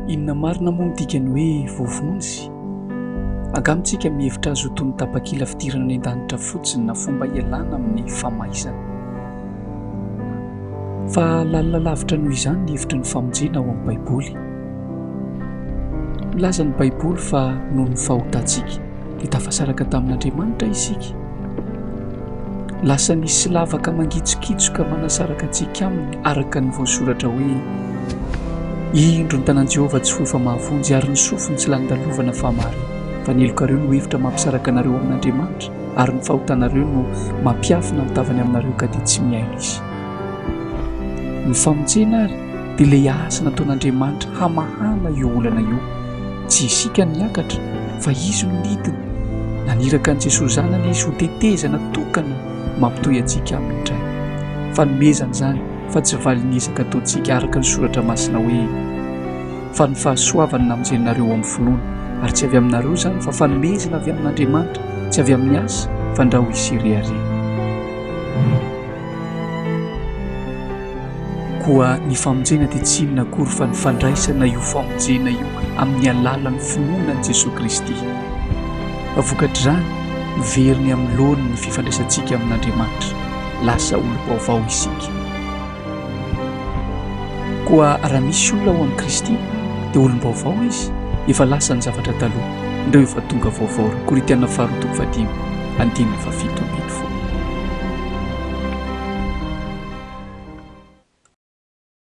Inona marina moa no dikan'ny hoe voavonjy? Angamba isika mihevitra azy ho toy ny tapakila fidirana any an-danitra fotsiny na fomba hialana amin'ny famaizana. Fa lalina lavitra noho izany ny hevitry ny famonjena ao amin'ny Baiboly. Milaza ny Baiboly fa noho ny fahotantsika dia tafasaraka tamin'Andriamanitra isika. Lasa nisy lavaka mangitsokitsoka manasaraka antsika aminy araka ny voasoratra hoe, Indro ny tanan'i Jehovah tsy fohy fa mahavonjy ary ny sofiny tsy lany-dalovana fa mahare. Fa ny helokareo no hevitra mampisaraka anareo amin'Andriamanitra ary ny fahotanareo no mampiafina ny tavany aminareo ka dia tsy mihaino Izy. Ny famonjena ary dia ilay asa nataon'Andriamanitra hamahana io olana io. Tsy isika no niakatra fa Izy no nidina. Naniraka an'i Jesoa Zanany Izy ho tetezana tokana mampitohy antsika Aminy indray. Fanomezana izany fa tsy valin'ny ezaka ataontsika araka ny Soratra Masina hoe, Fa ny fahasoavany namonjena anareo amin'ny finoana, ary tsy avy aminareo izany fa fanomezana avy amin'Andriamanitra, tsy avy amin'ny asa, fandrao hisy hirehareha. Koa ny famonjena dia tsy inona akory fa ny fandraisana io famonjena io amin'ny alalan'ny finoana an'i Jesoa Kristy. Vokatr'izany, miveriny amin'ny laoniny ny fifandraisantsika amin'Andriamanitra. Lasa olom-baovao isika. Koa raha misy olona ao amin'i Kristy, dia olom-baovao izy, efa lasa ny zavatra taloha, indreo efa tonga vaovao. Korintiana faharoa toko fahadimy, andininy fahafito ambinifolo.